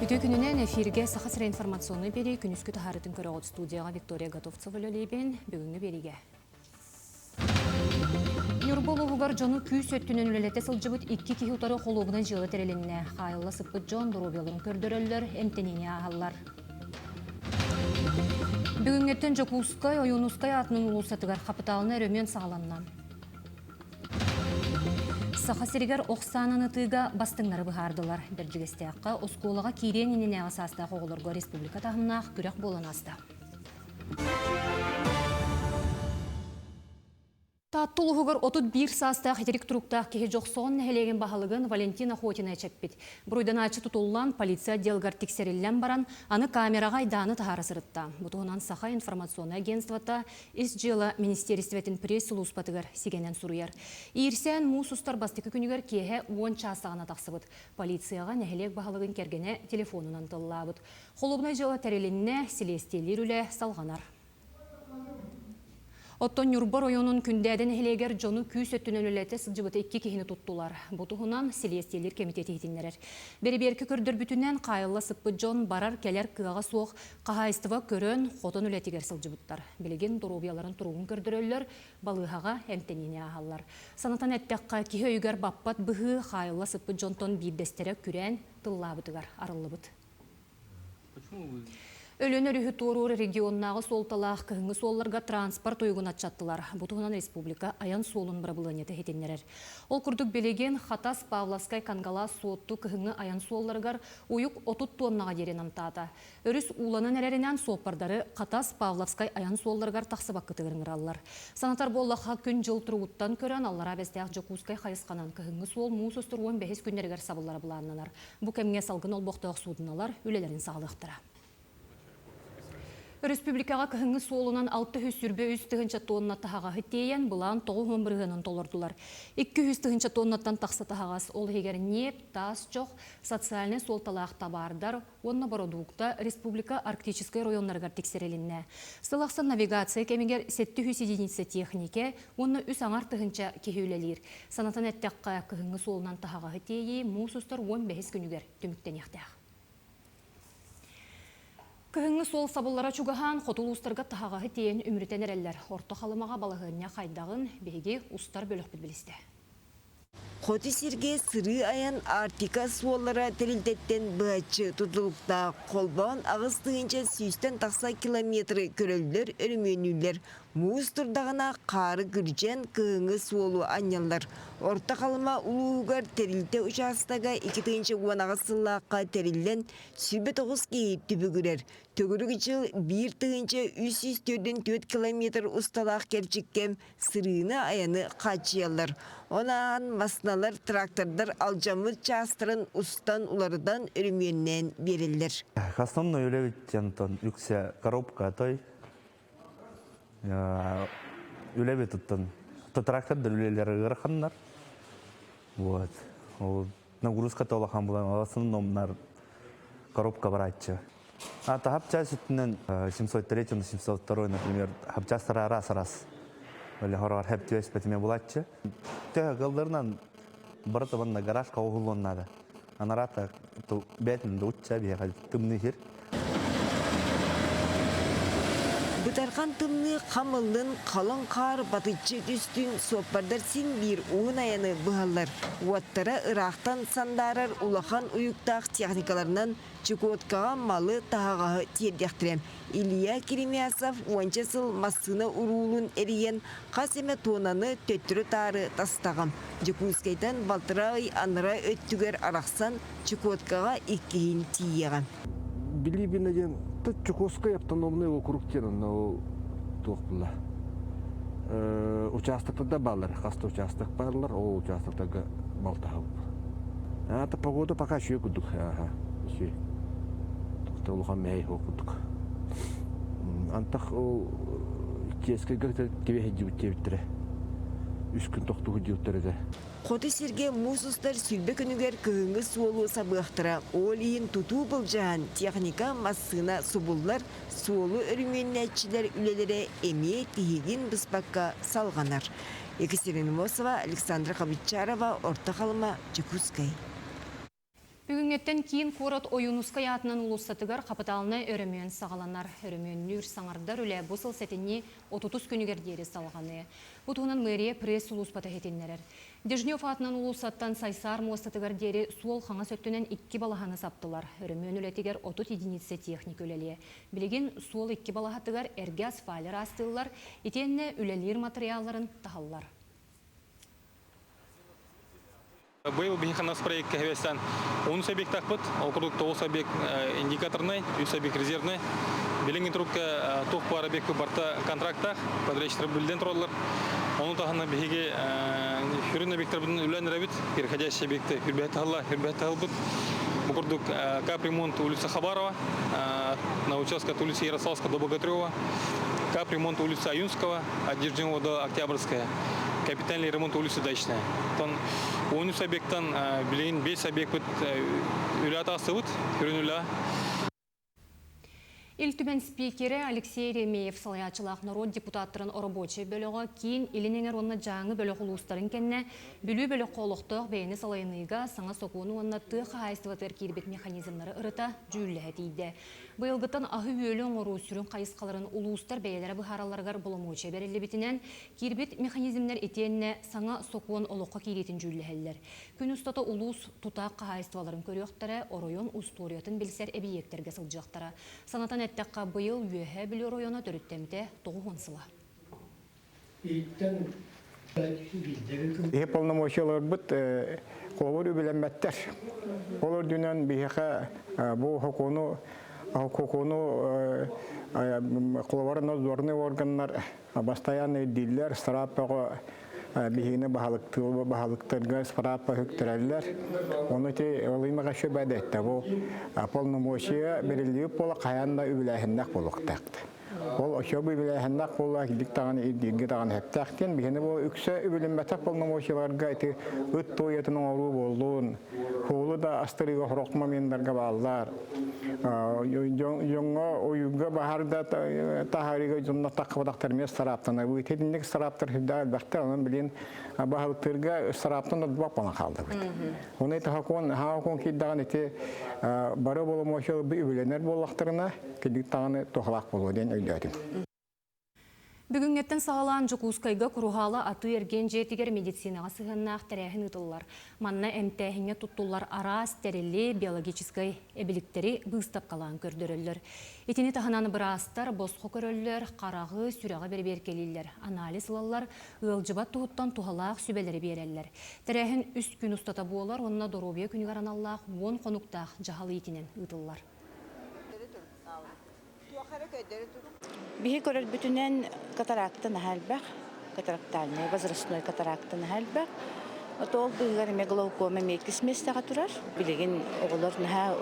Үтүө күнүнэн эфиргэ Саха сирэ информационнай биэрии күнүскү таһаарытын көрөҕүт студияҕа Виктория Готовцева үлэлиибин. Бүгүҥҥү биэриигэ Ньурба улууһугар дьону күүс өттүнэн үлэлэтэ сылдьыбыт икки киһи утары холуобунай дьыала тэрилиннэ. Хаайылла сыппыт дьон доруобуйаларын көрдөрөллөр, эмтэниини ааһаллар. Бүгүҥҥэттэн Дьокуускай, Ойуунускай аатынан уулуссатыгар хапытаалынай өрөмүөн саҕаланна. Саха сиригэр ох саанан ытыыга бастыҥнары быһаардылар. Бэрдьигэстээххэ оскуолаҕа киириэн иннинээҕи саастаах оҕолорго республика таһымнаах күрэх буолан ааста. Таатта улууһугар 31 саастаах итирик туруктаах киһи Дьохсоҕон нэһилиэгин баһылыгын Валентин Охотина эчэппит. Буруйданааччы тутуллан, полиция отделыгар тиксэриллэн баран, аны камераҕа айдааны таһаара сырытта. Бу туһунан Саха информационнай агентствота Ис дьыала министиэристибэтин пресс-сулууспатыгар сигэнэн суруйар. Иирсээн муус устар бастакы күнүгэр киэһэ 10 чаас саҕана тахсыбыт. Полицияҕа нэһилиэк баһылыгын кэргэнэ телефонунан тыллаабыт. Холуобунай дьыала тэрилиннэ, силиэстийэлиир үлэ салҕанар. Оттон Ньурба оройуонун Күндээдэ нэһилиэгэр дьону күүс өттүнэн үлэлэтэ сылдьыбыт икки киһини туттулар. Бу туһунан силиэстийэлиир кэмитиэт иһитиннэрэр. Бэрэбиэркэ көрдөрбүтүнэн, хаайылла сыппыт дьон барар-кэлэр кыаҕа суох хаһаайыстыба көрөн, хотон үлэтигэр сылдьыбыттар. Билигин доруобуйаларын туругун көрдөрөллөр, балыыһаҕа эмтэниини ааһаллар. Санатан эттэххэ, киһи өйүгэр баппат быһыы хаайылла сыппыт дьонтон биирдэстэрэ күрээн тыллаабытыгар арыллыбыт. Өлөөн өрүһү туоруур регионнааҕы суолталаах кыһыҥҥы суолларга транспорт уйугун аччаттылар. Бу туһунан республика айан суолун бырабылыанньата иһитиннэрэр. Ол курдук билигин Хатас, Павловскай, Кангалаас, Суотту кыһыҥҥы айан суолларыгар уйук 30 туоннаҕа диэри намтаата. Өрүс ууланан эрэринэн суоппардары Хатас, Павловскай айан суолларыгар тахсыбаккытыгар ыҥыраллар. Санатар буоллахха, күн-дьыл туругуттан көрөн Аллараа Бэстээх Дьокуускай хайысханан кыһыҥҥы суол муус устар 15 күннэригэр сабыллара былааннанар. Бу кэмҥэ салгын олбохтоох суудуналар үлэлэрин саҕалыахтара. Өрөспүүбүлүкэҕэ кыһыҥҥы суолунан 623 тыһыынча тонна таһаҕаһы тиэйэн, былаан 90 бырыһыанын толордулар. 200 тыһыынча тоннаттан тахса таһаҕас, ол иһигэр ньиэп, таас чох, социальнай суолталаах табаардар уонна бородуукта республика арктическай районнарыгар тиксэрилиннэ. Сыл ахсын навигация кэмигэр 700 единица техникэ уонна үс аҥар тыһыынча киһи үлэлиир. Санатан эттэххэ, кыһыҥҥы суолунан таһаҕаһы тиэйии муус устар 15 күнүгэр түмүктэниэхтээх. Кыһыҥҥы суол сабыллара чугаһаан, хоту улуустарга таһаҕаһы тиэйэн үмүрүтэн эрэллэр. Орто Халымаҕа балаһыанньа хайдаҕын биһиги устар бөлөхпүт билистэ. Хоту сиргэ сырыы-айан Арктика суоллара тэрилтэттэн быһаччы тутулуктаах холбоон 8 сүүстэн тахса километры көрөллөр, өрөмүөннүүллэр. Муус турдаҕына хаары күрдьэн кыһыҥҥы суолу анньаллар. Орто Халыма улууһугар тэрилтэ учаастага 2018 сыллаахха тэриллэн 29 киһи түбүгүрэр. Төгүрүк дьыл 1334 километр усталаах кэрчиккэ сырыыны-айаны хааччыйаллар. Он ааһан массыыналар, трактордар алдьаммыт чаастарын устан уларытан өрөмүөннээн биэрэллэр. Основной үлэбит онтон үксэ коробка той үлэбит оттон трактордар үлэлэр ыараханнар. Вот. Ол нагрузка улахан булан основном коробка барааччы. А хапчаас үтүнэн 703 702, например, хапчаастара араас-араас. Оле хороор хэп түөспэтиме булааччы. Төһө кылларынан барыта манна гаражка оһуллуон наада. Анарата бээтин да учча биһиэхэ тымныы сир. Бытархан тымныы хам ыллын, халыҥ хаар батыччы түстүн, суоппардар син биир уһун айаны быһаллар. Уоттара ыраахтан сандаарар улахан уйуктаах техникаларынан Чукоткаҕа малы, таһаҕаһы тиэрдиэхтэрэ. Илья Керемясов уонча сыл массыына уруулун эрийэн, хас эмэ туонаны төттөрү-таары тастаҕым. Дьокуускайтан балтараа ый анараа өттүгэр арахсан, Чукоткаҕа иккиһин тиийиэҕэ. Билиибинэ диэн Чукотскай автономный округ диэн онно ол туох буолла участоктарда бааллар, хас да участок бааллар, ол участоктарга балтаһабыт. Это погода пока үчүгэй курдук, үчүгэй. Туохта улахан мэһэй суох курдук. Антах ол Киэскэйгэ киби сылдьыбыт диэбиттэрэ. Үс күн тохтуу сылдьыбыттар этэ. Хоту сиргэ муус устар сүүрбэ күнүгэр кыһыҥҥы суолу сабыахтара. Ол иһин тутуу былдьаһан, техника, массыына субуллар, суолу өрөмүөннээччилэр үлэлэрэ эмиэ тиһигин быспакка салҕанар. Екатерина Мосова, Александра Хабычарова, Орто Халыма, Дьокуускай. Бүгүҥҥэттэн киин куорат Ойуунускай аатынан уулуссатыгар хапытаалынай өрөмүөн саҕаланар. Өрөмүөннүүр, саҥардар үлэ бу сыл сэтинньи отутус күнүгэр диэри салҕаныа. Бу туһунан мэрия пресс-сулууспата иһитиннэрэр. Дежнев аатынан уулуссаттан Сайсаар муостатыгар диэри суол хаҥас өттүнэн икки балаһаны саптылар. Өрөмүөн үлэтигэр 30 единица техника үлэлиэ. Билигин суол икки балаһатыгар эргэ асфальт ыраастыыллар, итиэннэ үлэлиир матырыйаалларын таһаллар. Быйыл биһиэхэ нацпроекка хэвэстэн 10 объектаахпыт, ол курдук 9 объект индикаторнай, 3 объект резервнай. Билиҥҥи турукка туох баар объекпыт барыта контрактаах, подрядчиктар билден тураллар. Ону таһынан биһиги сүрүн объектарбытын үлэн эрэбит, переходящие объекты хүрбэһэ таһылла, хүрбэһэ таһылбыт. Бу курдук капремонт улица Хабарова, на участке от улицы Ярославская до Богатырева, капремонт улицы Аюнского, от Дежнева до Октябрьская, капитальный ремонт улицы Дачная. Оттон 13 объекттан билигин 5 объекпыт үлэ таастыбыт, сүрүн үлэ. Ил Түмэн спикерэ Алексей Еремеев салайааччылаах норуот депутаттарын оробуочай бөлөҕө киин Илин Эҥэр уонна Дьааҥы бөлөх улуустарын кэннэ Бүлүү бөлөххө олохтоох бэйэни салайыныыга саҥа сокуону уонна тыа хаһаайыстыбатыгар киирбит механизмнары ырыта дьүүллэһэ тиийдэ. Быйылгыттан аһы-үөлү оҥоруу сүрүн хайысхаларын улуустар бэйэлэрэ быһааралларыгар боломуочуйа бэриллибитинэн, киирбит механизмнэр итиэннэ саҥа сокуон олоххо киириитин дьүүллэһэллэр. Күн устата улуус тутаах хаһаайыстыбаларын көрүөхтэрэ, оройуон устуоруйатын билсэр эбийиэктэргэ сылдьыахтара. Санатан эттэххэ, быйыл Үөһээ Бүлүү оройуона төрүттэммитэ 90 сыла. Иһи полномочияларбыт холобур үбүлэммэттэр. Ол үрдүнэн биһиэхэ бу хокуону хокуону холобура надзорный органнар бастайаан ирдииллэр, страп бөҕө биһигини баһылыктыы баһылыктарга справка үктэрэллэр. Ону ити ылыймаҕа сүбэдэттэ бу полномочия бэриллибит буола хайаан да үбүлээһиннэх буолуохтаах. Ол очуобуй билээһиннэх буолла, килдик даҕаны ирдииргэ даҕаны сөптөөх диэн биһини бу үксэ үбүлүммэтэх полномочияларга ити ыт туойатын оҥоруу буоллун, хуолу да астарыыга сорох моменнарга бааллар. Дьоҥҥо ойууга баһар да таһаарыыга дьонно таххыбатахтар эмиэ сараптанабыт. Итинник сараптар сүрдээх элбэхтэр, онон билин баһылыктыырга сараптан ордубат буолан хаалдыбыт. Оны ити хакон, хакон киирдэҕин ити бары боломуочуйа үбүлэнэр буоллахтарына, килдик даҕаны туһалаах буолуо диэн өйдөөтүм. Бүгүҥҥэттэн саҕалаан Дьокуускайга Куруһаала атыы-эргиэн дьиэтигэр медицинаҕа сыһыаннаах тэрээһин ыытыллар. Манна эмтээһиҥҥэ туттуллар араас тэрили, биологическай эбиликтэри быыстапкалаан көрдөрөллөр. Итини таһынан быраастар босхо көрөллөр, хараҕы, сүрэҕи бэрэбиэркэлииллэр, анализ ылаллар, ыалдьыбат туһуттан туһалаах сүбэлэри биэрэллэр. Тэрээһин үс күн устата буолар уонна доруобуйа күнүгэр аналлаах уон хонуктаах дьаһал иитинэн ыытыллар. Биһи көрөрбүтүнэн катаракта наһаа элбэх, катарактальный, возрастной катаракта наһаа элбэх. Ол быыһыгар эмиэ глаукома эмиэ иккис миэстэҕэ турар. Билигин оҕолор наһаа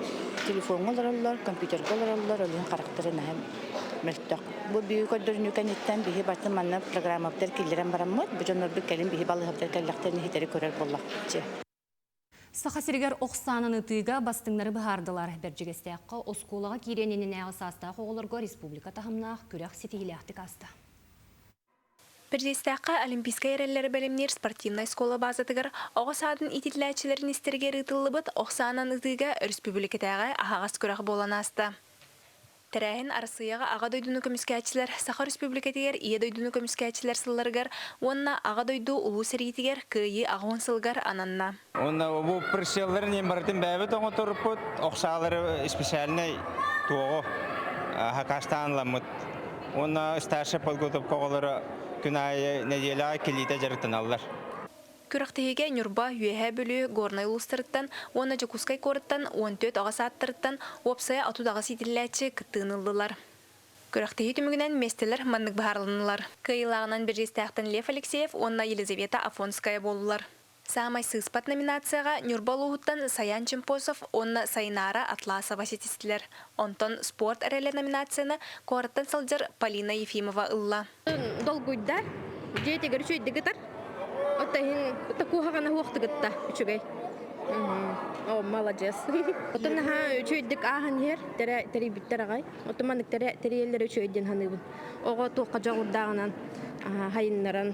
телефоҥҥа олороллор, компьютерга олороллор, ол иһин харахтара наһаа мөлтөх. Бу биһи көрдөрүнүү кэнниттэн биһи батын манна программабытыгар киллэрэн бараммыт, бу дьоннорбут кэлин биһи балыыһабытыгар кэллэхтэринэ иһитэри көрөр буоллахпыт. Саха сиригэр ох саанан ытыыга бастыҥнары быһаардылар. Бэрдьигэстээххэ оскуолаҕа киириэн иннинээҕи саастаах оҕолорго республика таһымнаах күрэх ситиһиилээхтик ааста. Бэрдьигэстээххэ Олимпийскай эрэллэри бэлэмниир спортивнай оскуола баазатыгар оҕо саадын иитиллээччилэрин истэригэр ыытыллыбыт ох саанан ытыыга өрөспүүбүлүкэтээҕи аһаҕас күрэх буолан ааста. Тэрээһин Арассыыйаҕа Аҕа дойдуну көмүскээччилэр, Саха Өрөспүүбүлүкэтигэр Ийэ дойдуну көмүскээччилэр сылларыгар уонна Аҕа дойду Улуу сэриитигэр Кыайыы 80 сылыгар ананна. Уонна бу прицелларын иһин барытын бэйэбит оҥоторуппут, ох саалары специальнай туоҕу хакастаан ыламмыт. Уонна старшай подготовка оҕолоро күн аайы нэдиэлэҕэ килиитэ дьарыктаналлар. Күрэхтэһиигэ Ньурба, Үөһээ Бүлүү, Горнай улуустарыттан уонна Дьокуускай куораттан 14 оҕо саадтарыттан уопсайа 38 иитиллээччи кыттыыны ыллылар. Күрэхтэһии түмүгүнэн миэстэлэр маннык быһаарылыннылар. Кыайыылааҕынан Бэрдьигэстээхтэн Лев Алексеев уонна Елизавета Афонская буоллулар. Саамай сыыспат номинацияҕа Ньурба улууһуттан Саян Чемпосов уонна Сайнаара Атласова ситистилэр. Онтон «Спорт эрэлэ» номинацияны куораттан сылдьар Полина Ефимова ылла. Долгуйда, дьиэтигэр үчүгэйдик ытар. Оттон иһин куһаҕана суохтук ытта үчүгэй. О, молодец. Оттон наһаа үчүгэйдик ааһан иһэр, тэрийбиттэр аҕай. Оттон маннык тэрийэллэрэ үчүгэй диэн саныыбын. Оҕо туохха дьоҕурдааҕынан хайыннаран,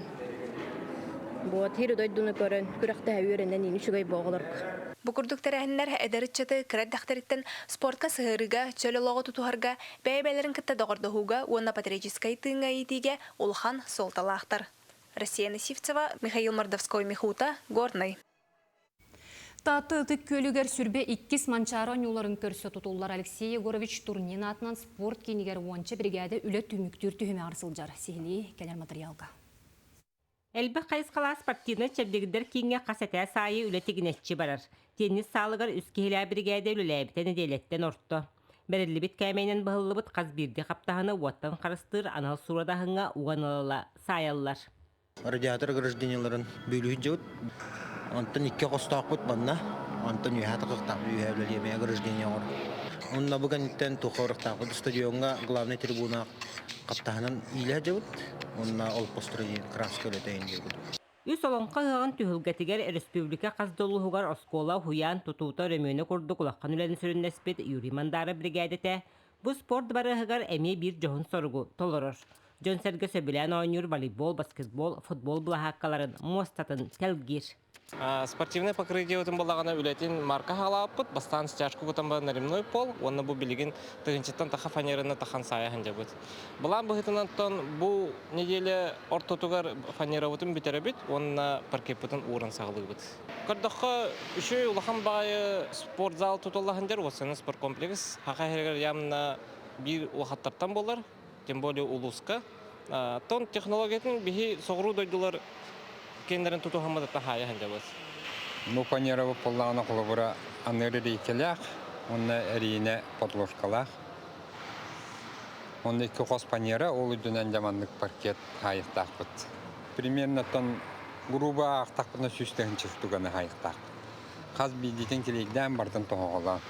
вот, сири дойдуну көрөн, күрэхтэһэ үөрэнэн үчүгэй буолар. Бу курдук тэрээһиннэр эдэр ыччаты кыра эрдэхтэриттэн спортка сыһыарыыга, чөл олоҕу тутуһарга, бэйэ-бэйэлэрин кытта доҕордоһууга уонна патриотическай тыыҥҥа иитиигэ улахан суолталаахтар. Россия Сивцева, Михаил Мордовской, Михута, Горнай. Таатта Ытык Күөлүгэр сүрбэ иккис Манчаары оонньууларын көрсө тутуллар Алексей Егорович Турнин аатынан спорт киинигэр уонча биригээдэ үлэ түмүктүүр түһүмэҕэр сылдьар. Сиһилии кэлэр матырыйаалга. Элбэх хайысхалаах спортивнай чэбдигирдэр кииҥҥэ хас этээс аайы үлэ тигинэччи барар. Теннис саалыгар үс киһилээх биригээдэ үлэлээбитэ нэдиэлэттэн орто. Бэриллибит кээмэйинэн быһыллыбыт хас биирдии хаптаһыны уоттан харыстыыр анал суурадаһыҥҥа уган ыла-ыла саайаллар. Радиатор ограждениеларын бүлүү дьыбыт. Онтон икки хостоохпут манна. Онтон үөһэ тахыахтаахпыт үөһэ үлэлиэмэ ограждение оҥор. Онно бу кэнниттэн туха барыахтаахпыт стадиоҥҥа главный трибуна хаптаһынан иилэ сылдьабыт. Онно олоппостору краска үлэтэйин диэбит. Үс олоҥхо ыһыаҕын түһүлгэтигэр республика хас да улууһугар оскуола, уһуйаан тутуута өрөмүөнэ курдук улахан үлэни сүрүннэспит Юрий Мандаров биригээдэтэ бу спорт барыһыгар эмиэ биир дьоһун соругу толорор. Дьон-сэргэ сөбүлээн оонньуур волейбол, баскетбол, футбол былаһааккаларын, муостатын тэлгиир. Спортивнай покрытиебытын буллаҕына үлэтин марка хаалааппыт, бастаан стяжку кутан баран наримной пол, уонна бу билигин тыһыынчаттан таха фанераны тахан саайа сылдьабыт. Былаан быһыытынан бу неделя ортотугар фанерабытын бүтэрэбит уонна паркеппытын ууран саҕалыыбыт. Көрдөххө, үчүгэй улахан баҕайы спортзал тутулла сылдьар, уопсайынан спорткомплекс Саха сиригэр явно биир улахаттартан буолар. тем более улууска. Тон технологиятын биһи соҕуруу дойдулар киэннэрин тутуһаммыт хаайа сылдьабыт. Бу фанерабыт буоллаҕына холобура аныыр рейкэлээх уонна эриинэ подложкалаах. Онно икки хос фанера, ол үрдүнэн дьэ маннык паркет хаайыктаахпыт. Примерно тон грубо аахтахпытына 100 тыһыынча штуканы хаайыктаахпыт. Хас биирдиитин килиэйдээн бартын тоһоҕолоон.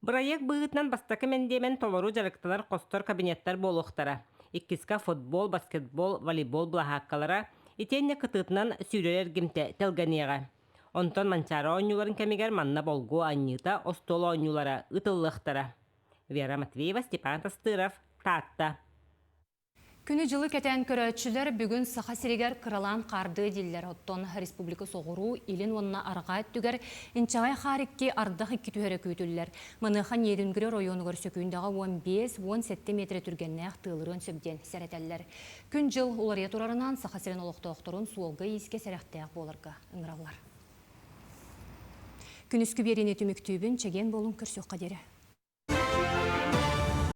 Бырайыак быһыытынан бастакы мэндиэмэн толору дьарыктанар хостор кабинеттар буолуохтара. Иккискэ футбол, баскетбол, волейбол былаһааккалара итиэннэ кытыытынан сүүрэр эргимтэ тэлгэниэҕэ. Онтон Манчаары оонньууларын кэмигэр манна болгуо анньыыта, остуол оонньуулара ыытыллыахтара. Вера Матвеева, Степан Тастыров, Таатта. Күнү-дьылы кэтээн көрөөччүлэр бүгүн Саха сиригэр кыралаан хаардыы дииллэр. Оттон республика соҕуруу, илин уонна арҕаа өттүгэр инчэҕэй хаар икки, ардах икки түһэрэ күүтүллэр. Маныаха Нерюнгри оройуонугар сөкүүндэҕэ 15-17 миэтэрэ түргэннээх тыалырыан сөп диэн сэрэтэллэр. Күн-дьыл уларыйа турарынан Саха сирин олохтоохторун суолга-иискэ сэрэхтээх буоларга ыҥыраллар. Күнүскү биэриини түмүктүүбүн, чэгиэн буолуҥ, көрсүөххэ диэри.